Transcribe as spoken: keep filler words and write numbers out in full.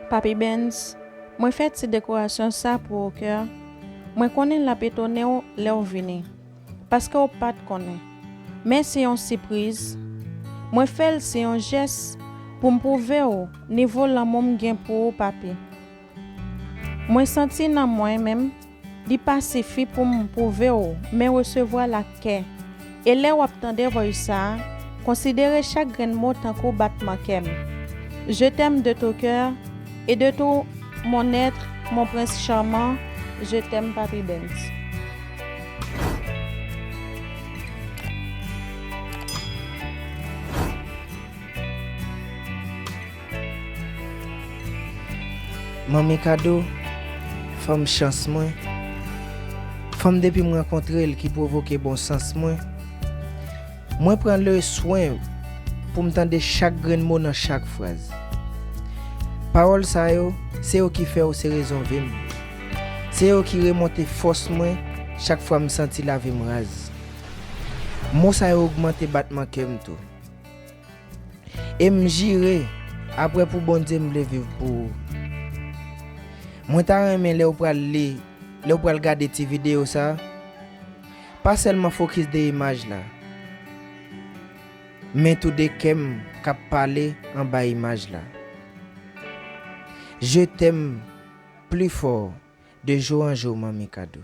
Papi Benz, mwen fè ti dekorasyon sa pou ou kè. Mwen konnen l ap etone w lè w vini, paske w pa t konnen. Men se yon sipriz. Mwen fè l se yon jès pou m pwouve w nivo lanmou m gen pou ou, papi. Mwen santi nan mwen menm, li pa sifi pou m pwouve w, men resevwa l ak kè. E lè w ap tande voice sa a, konsidere chak grenn mo tankou batman kè m. Je t'aime de tout cœur et de tout mon être, mon prince charmant, je t'aime, Papi Benz. Manmi Kado, fanm chans mwen. Fanm depi m rankontre l ki pwovoke bon sans mwen. Mwen pran le swen pou m tande chak grenn mo nan chak fraz. Pawòl sa yo, se yo ki fè w se rezon vi m. Se yo ki remonte fòs mwen chak fwa m santi lavi m raz. Mo sa yo ogmante batman kè m tou. E m jire, apre pou Bondye m vle viv pou ou. Mwen ta renmen lè w pral li, lè w pral gade ti videyo sa, pa sèlman fokis de imaj la, men tou de kè m k ap pale anba imaj la. Je t'aime plus fort de jour en jour, Manmi Kado.